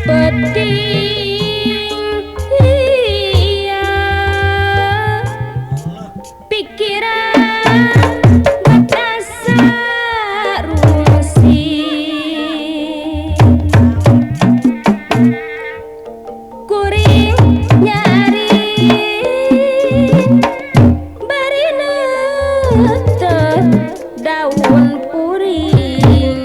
Peting iya pikiran batasa rungsi kuring nyari bari neuteut daun puring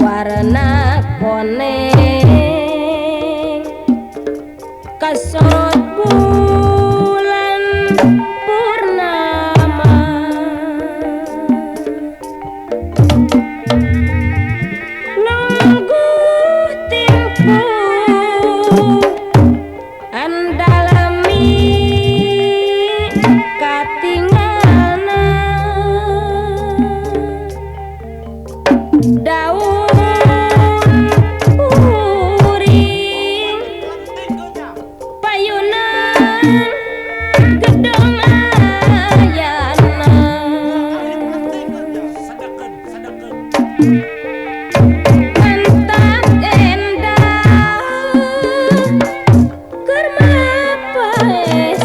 warna koneng kasorot bulan purnama nunggu timpu andalami katinggalna daun puring payunan gedong ayana mantap endah keur mapaes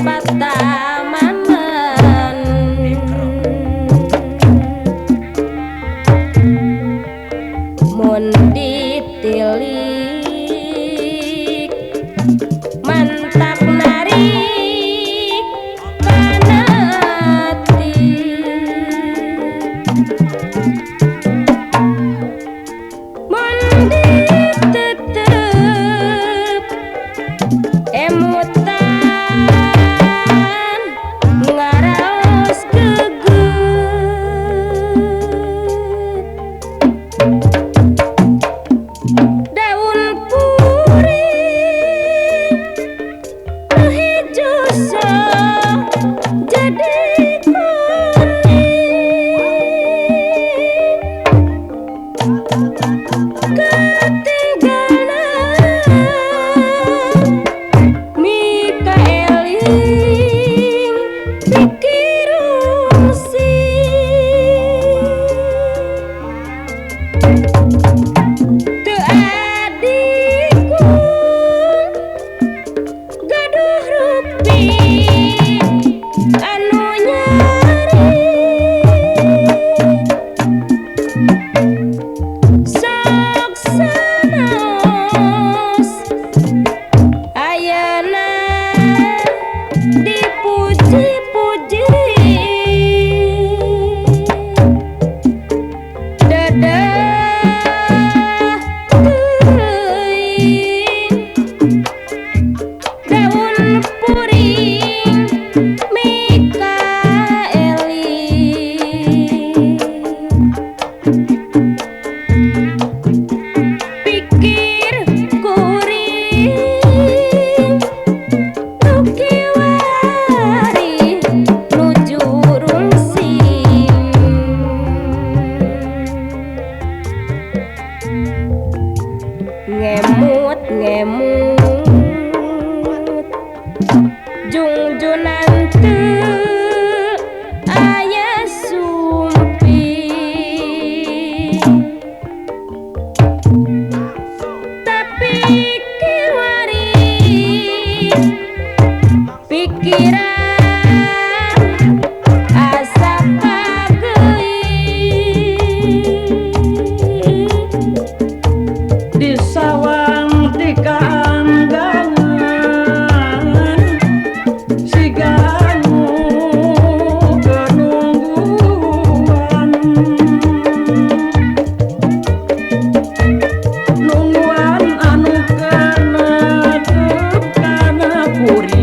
patamanan mun ditilik mantap narik kana ati mun ditetep emutan ngaraos geget daun puring nu hejo sok jadi kuning ketinggalan mikaeling pikir rungsi teu adiku gaduh rupi anu nyari sok sanaos ayeuna dipuji-puji dadah teuing daun puring mikaeling pikir kuring nu kiwari nuju rungsing ngemut ngemut jungjunan teu aya sumping tapi kiwari pikiran asa pageuing di sawang ti kaanggangan siga anu keur nungguan nungguan anu kana kana kuring.